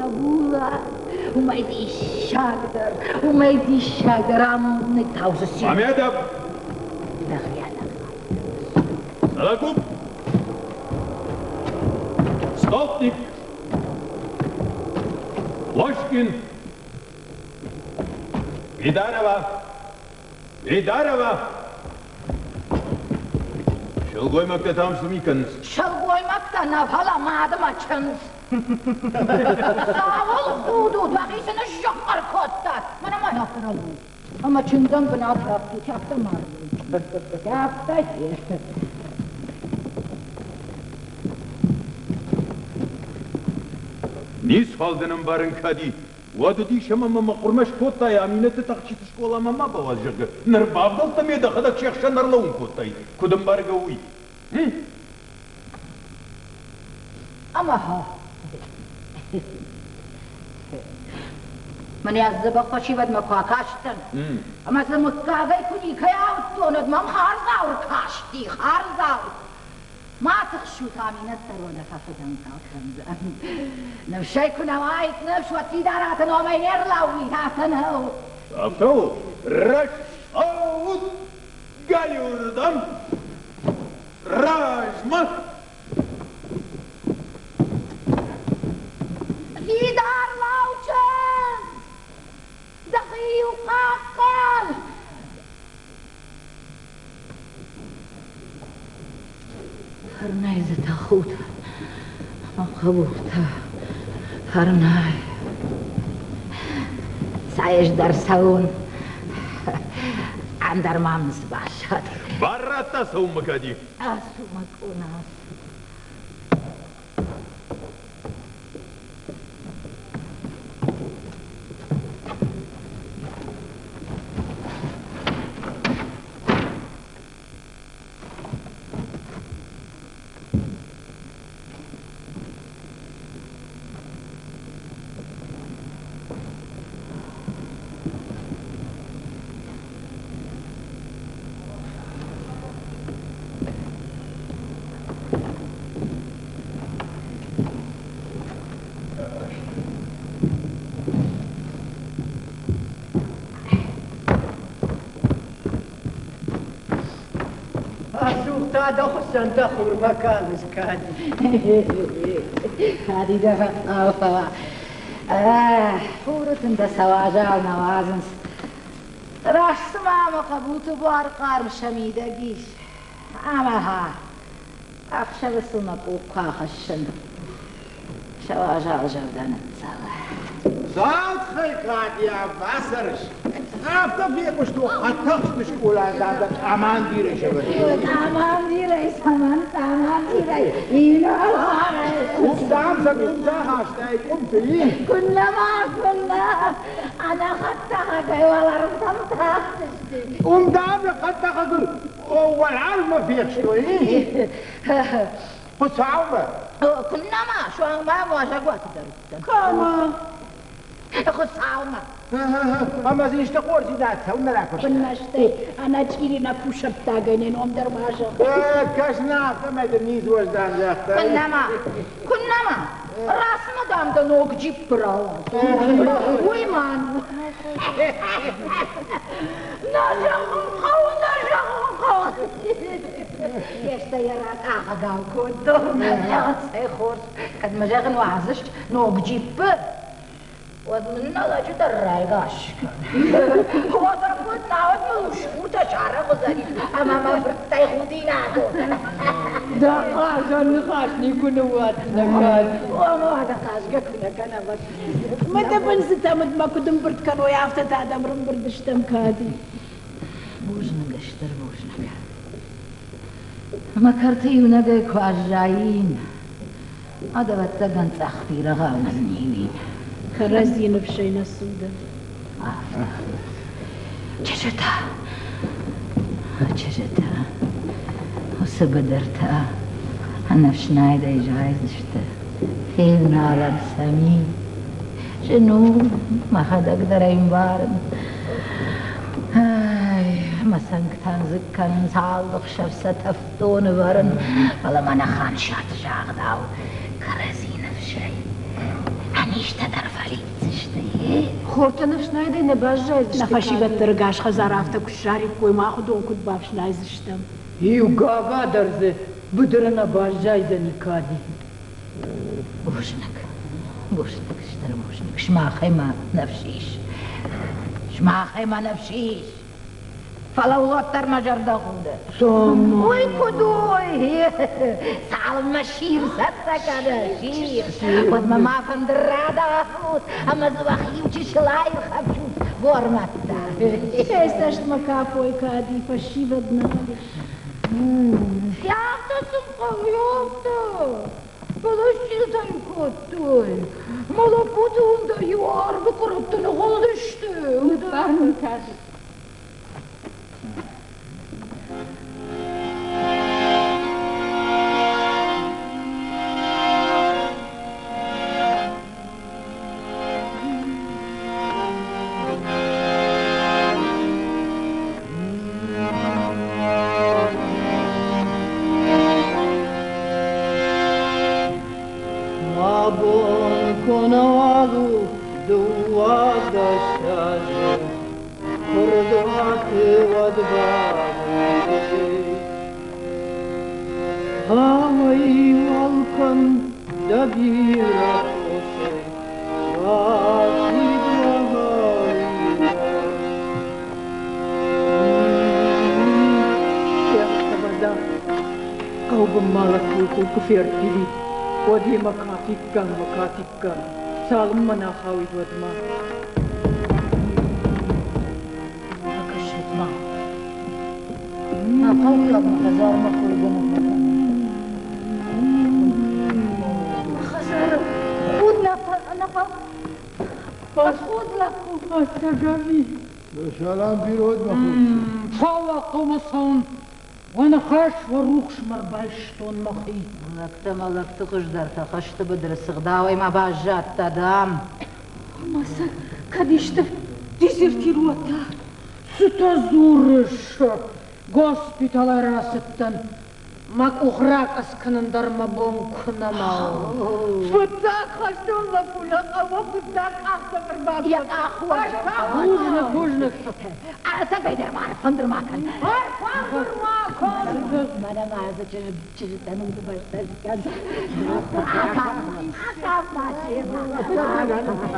хъӕбулӕн. Уымӕй диссагдӕр, уымӕй диссагдӕр амонд ныттаудзысти. Мамедов! Дӕхи ӕнӕхай. Сологуб! Столпник! Ложкин! Видарова! Видарова! Сылгоймӕгтӕ там цы ми кӕнынц? Сылгоймӕгтӕ нӕ, фӕлӕ мады мӕ чындз. Цӕуыл худут, уӕхицӕн сзыхъхъыр кодтат? Мӕнӕ ма афтӕ ралӕууыд. Ӕмӕ чындзӕн бынат раттут, афтӕ ма Афтӕ Ницуал дын ӕмбарын кӕд и, Уӕд уыдис ӕмӕ мӕ мӕ хъуырмӕ скодтай, Аминӕты тӕхджыты скъоламӕ ма бауадз, зӕгъгӕ. Ныр бавдӕлдтӕ ме дӕхӕдӕг се хсӕн ӕрлӕууын кодтай. Куыд ӕмбаргӕ уый? Ӕмӕ Мӕнӕ ӕз дзӕбӕх фӕсивӕдмӕ куы акастӕн, ӕмӕ дзы мыггагӕй куы никӕй ауыдтон, уӕд мӕм хардзау ӕркасти, хардзау. Ма тыхсут, Аминӕт дӕр уӕ нӕ фӕфыдӕнхъӕл кӕндзӕн. Ныфсӕй куы нӕ уаид ныфс, уӕд Фидараты номӕй не рлӕууид, афтӕ нӕу. Афтӕ у. Рӕсугъд галиуырдӕм размӕ! Фидар лӕу, чындз! Дӕхи-иу хъахъхъӕн! Фӕрнӕй дзы тӕхут, мӕ хъӕбултӕ, фӕрнӕй. Цӕй дӕр цӕуын, ӕндӕр ма мын цы баззад. Бар радта цӕуынмӕ, Кади. Ацу, мӕ къона, ацу. Ӕдзух та дӕ хуыссӕнтӕ хурмӕ калыс, Кади. Кади дӕ фӕхъхъау фӕуа. Хуры тын дӕ сӕ уазал нӕ уадзынц. Раст цыма мӕ хъӕбулты буар хъарм сӕ мидӕг ис. Ӕмӕ ӕхсӕвы сыл мӕ къух куы ахӕссын, сӕ уазал зӕрдӕ ныццӕлы. Цалхӕй Катя бацӕрыс, афтӕ фехъуыстон хӕдтӕхджыты скъолайы дӕ къамандирӕй сӕвӕрдтой. Къамандирӕй цӕмӕн къамандирӕй? Инӕларӕй. Уым, дам, сӕ къуымтӕ хастай, къуымты, и? Куыннӕ ма, куыннӕ! Ӕнӕ хӕдтӕхӕгӕй уӕларвтӕм тахтысты. Уым, дам, хӕдтӕхӕгыл уӕларвмӕ фехстой, и? Хуыцаумӕ. Куыннӕ ма, суанг ма уазӕгуаты дӕр уыдтӕн. Кӕмӕ? Хуыцаумӕ. Ӕмӕ дзы исты хорздзинад цӕуылнӕ ракуырдтай? Куыннӕ стӕй, ӕнӕ чъири нӕ кусӕрттагӕй не ном дӕр ма зӕгъ. Кӕс-ма, афтӕмӕй дын низ уӕздан загъта. Куыннӕ ма, куыннӕ ма, расмӕ, дам, дӕ ног джипп рауадз. Уый мӕн у. Нӕ зӕгъын хъӕуы, нӕ зӕгъын хъӕуы. Фестӕ йӕ ракъахӕгау кодтон. Цӕй хорз, кӕд мӕ зӕгъын уадзыс ног джиппы, уӕд мын нӕ лӕджы дӕр райгас кӕн. Уӕдӕ куыд, науӕд мыл усгуртӕ сарӕх уыдзӕни ӕмӕ мӕ фырттӕй худинаг у. Дӕ хъазӕн ныхас никуы ныууадздзынӕ, кӕд? Омӕ уӕдӕ хъазгӕ куы нӕ кӕнӕм, уӕд. Мыдыбындзытӕ мыдмӕ куыд ӕмбырд кӕной, афтӕ та адӕм ӕрӕмбырд стӕм, Кади. Бузныг, стыр бузныг. Мӕ кӕрты иунӕгӕй куы аззаин, уӕд, ӕвӕццӕгӕн, цъӕх бирӕгъау нынниуин. Кӕрӕдзи ныфсӕй нӕ цудӕм. Афтӕ. Чызджытӕ, чызджытӕ, уыцы быдыртӕ ӕнӕфснайдӕй зайдзысты. Февналӕн сӕм и. Зын у, мӕхӕдӕг дӕр ӕй ӕмбарын. Ай, мӕ цӕнгтӕн дзыг кӕнынц алы хсӕв сӕ тӕфдоны вӕрын, фӕлӕ мӕнӕ Ханшаты загъдау кӕрӕдзи ныфсӕй. Низтӕ дӕр фӕлидздзысты. Хортӕ ныфснайдӕй нӕ баззайдзысты. Нӕ фӕсивӕд дӕр ӕгас хӕдзар афтӕ куы ссариккой, мах уыдон куыд бафснайдзыстӕм. Иу гага дӕр дзы быдыры нӕ баззайдзӕни кади. Бузныг, бузныг, стыр бузныг, сымахӕй ма ныфс ис. Сымахӕй ма ныфс ис. Фӕлӕ уӕддӕр мӕ зӕрдӕ худы. Уый куыд у? Цалынмӕ сир цӕттӕ кӕны, сир, уӕдмӕ ма фӕндыр радавут ӕмӕ дзы уӕхи иу чысыл аирхӕфсут, гормӕттӕ. Сӕ цӕстмӕ кӕфой кади фӕсивӕд нал ис. Афтӕ сын хъӕуы, афтӕ. Фӕлӕ кодтой. Мӕ лӕппуты уым дӕр иу арвы къуырутты ныгъуылдысты. Ныббар мын кӕс. Абон куы нӕуал у 12 азы, куырдуаты уӕд бабуди. Ауӕй уал кӕн дӕ бирӕ фосӕй, бафид Хъӕубынмӕ лӕппутыл куы ферттивид, уӕд йемӕ кафиккам ӕмӕ кафиккам, цалынмӕ нӕ ахауид, уӕдмӕ. Акӕсут-ма, нӕ хъӕуккагмӕ хӕдзармӕ хойгӕнӕг Хӕдзары худ нӕ худ лӕппу. Ӕцӕгӕви? Салам бирод мӕ хурцы. Фаллаг хъӕумӕ цӕуын, уӕ ныхас, уӕ рухсмӕ рбайстон мӕхи. Лӕгтӕ мӕ лӕгты хуыздӕртӕ хӕсты быдыры сыгъдауӕй ма баззадтӕ, дам. Ӕмӕ сӕ кӕд исты дезертир уӕдта? Цытӕ дзурыс? Госпиталӕй рацыдтӕн. Мӕ къух ракъӕдз кӕнын дӕр мӕ бон куы нӕма у. Фыццаг хӕстон лӕппу нӕ хъӕуы фыццаг къахдзӕф ӕрбакодта. Йӕ къах Бузныг, бузныг. Ӕцӕгӕй дӕр ма ӕрфӕндыр ма кӕн. Ӕрфӕндыр ма кӕн! Мӕнӕ ма дзы чызджытӕн удыбӕстӕ скӕн. Акаф, акаф ма семӕ. Акаф, акаф,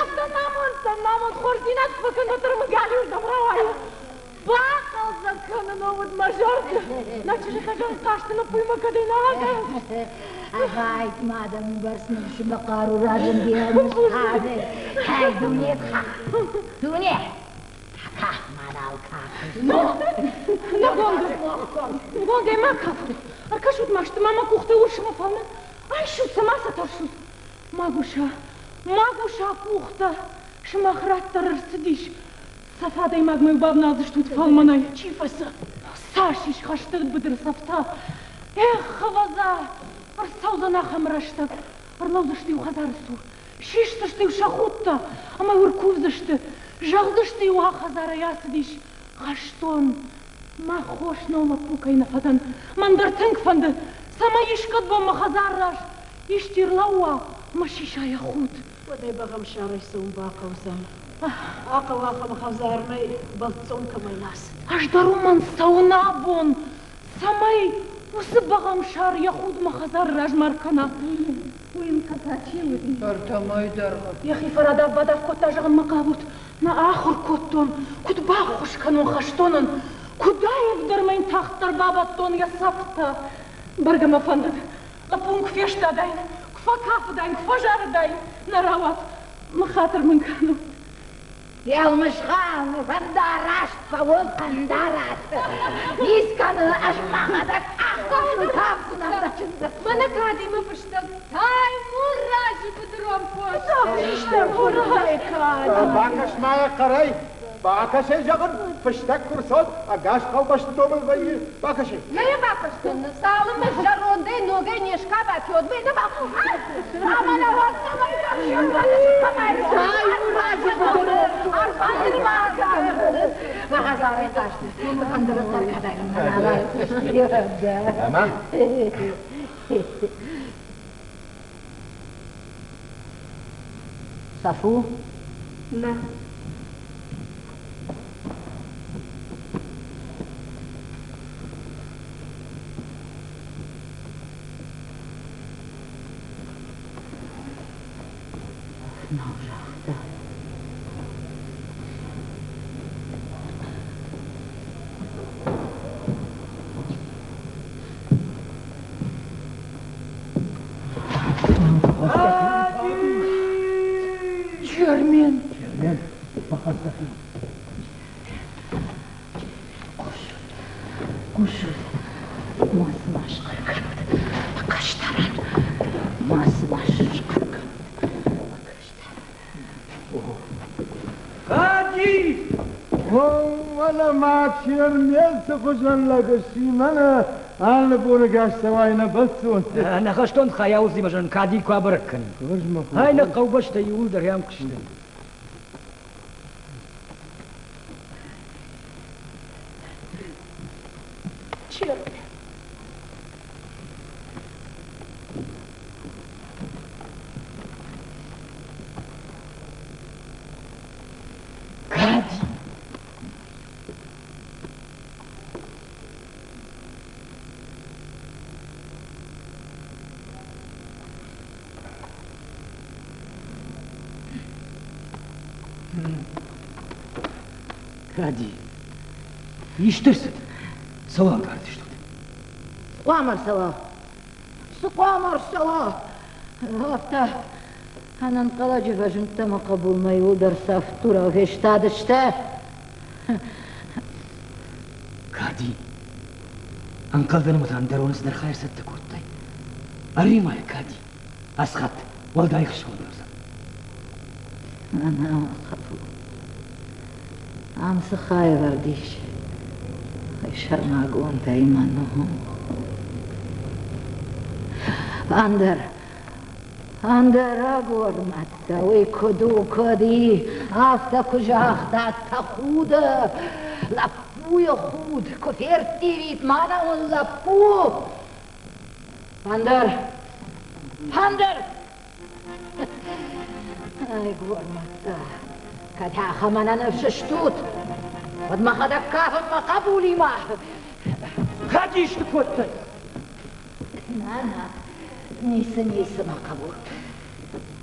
Афтӕ намондтӕн, намонд хорздзинад фӕкӕнӕд галиуырдӕм рауайы. Бахъӕлдзӕг кӕнын уыд мӕ зӕрды. Нӕ чызджытӕ хъазты лӕппуимӕ кӕдӕй нал акафдзысты. Ӕгайт ма адӕм бӕрц ныфсмӕ хъару разынди ӕмӕ Хай, дуне, дуне! Каф ма нал кафыс. Ногонгӕ, ма кафут. Ӕркӕсут ма, сты ма мӕ къухтӕ урсмӕ фӕлмӕн. Айсут сӕ, ма сӕ тӕрсут. Магуса, магуса къухтӕ, сымах рад дӕр ӕрцыдис. Цӕф адӕймагмӕ бавналдзыстут фӕлмӕнӕй. Чи фӕцӕф? Цас ис хӕсты быдыры цӕфтӕ? Эх, ӕвӕдза, ӕрцӕудзӕн ахӕм рӕстӕг, ӕрлӕудзысты-иу хӕдзары цур, сисдзысты-иу сӕ худтӕ ӕмӕ ӕркувдзысты, зӕгъдзысты-иу, а хӕдзарӕй ацыдис хӕстон. Мӕ хорз нӕу лӕппу кӕй нӕ фӕдӕн, мӕн дӕр тынг фӕнды, цӕмӕй искӕд бон мӕ хӕдзары раз исчи ӕрлӕууа мӕ сиса йӕ худ. Уӕд ӕй бӕгъӕмсарӕй цӕуын бахъӕудзӕн. Ахъӕуы ахӕм хӕдзармӕ бӕлццон кӕмӕй нӕ ацыд. Ӕз дӕр уымӕн цӕуын абон, цӕмӕй уыцы бӕгъӕмсар йӕ худ мӕ хӕдзары размӕ ӕркӕна. Уый йын кӕд чи уыди? Ӕртӕмӕй дӕргъы. Йӕхи фӕрадав-бадав кодта, зӕгъынмӕ хъавут. Нӕ ахуыр кодтон, куыд баххуыс кӕнон хӕстонӕн, куыд аивдӕр мӕ йын тагъддӕр бабӕттон йӕ цӕфтӕ. Бӕргӕ мӕ фӕндыд, лӕппу куы фестадаин, куы фӕкафыдаин, куы фӕзарыдаин, нӕ рауад. Ныххатыр мын кӕнут. Елмысхан, фӕндараст фӕуон, фӕндараст. Низ кӕны, ӕз мӕхӕдӕг ӕхсӕвы кафдзынӕн дӕ чындзы. Мӕнӕ кадимӕ фыстӕг Таймуразы быдырон пост. Бакӕс ма йӕ хъӕрӕй, бакӕс ӕй зӕгъын, фыстӕг куы рцӕуӕд, ӕгас хъӕубӕсты номыл вӕййы, бакӕс ӕй. Нӕ йӕ бакастӕн, цалынмӕ зӕрондӕй ногӕй не скабат, уӕдмӕ нӕ Ӕмӕ? Сафу? Нӕ. Нал загъта. Чермен! Чермен, бахӕццӕ. Хъусут, хъусут, ма цы ма схъӕр кӕнут, хъӕстарӕн, ма цы ма схъӕр кӕнут, Кади! Уӕлӕ ма Чермен цы хуызӕн лӕг сси, мӕнӕ алы боны гас цӕуай нӕ бӕлццон. Нӕ хӕстон хайаудзимӕ зын Кади куы абӕрӕг кӕнин. Ай нӕ хъӕубӕстӕ иууылдӕр ӕм куы сты. Чермен. Кади! Кади, исты рцыд? Цӕуыл ӕнкъард стут? Хъуамӕ рцӕуа. Цы хъуамӕ рцӕуа? Афтӕ ӕнӕнхъӕлӕджы фӕзындтӕ мӕ хъӕбулмӕ иуылдӕр цавддурау фестадысты. Кади, ӕнхъӕлдӕн ӕмӕ та ӕндӕроны цыдӕр хай ӕрцӕттӕ кодтай. Ӕри-ма йӕ, Кади, ацы хатт уӕлдай ӕхсызгондӕр уыдзӕн. Ӕнӕ хъӕбул. Ам цы хайвӕрд ис, уый сӕрмагондӕй мӕн у. Ӕндӕр, ӕндӕр агормӕттӕ, уый куыд у, куыд и, афтӕ куы загъта тӕхуды, лӕппуйы худ куы ферттивид, мӕнӕ уын лӕппу! Ӕндӕр, ӕндӕр! Ай, гормӕттӕ, кӕд ахӕм ӕнӕныфс стут, уӕд мӕхӕдӕг кафын мӕ хъӕбулимӕ. Кӕд исты кодтай? Нӕ, нӕ, ницы, ницы, мӕ хъӕбул.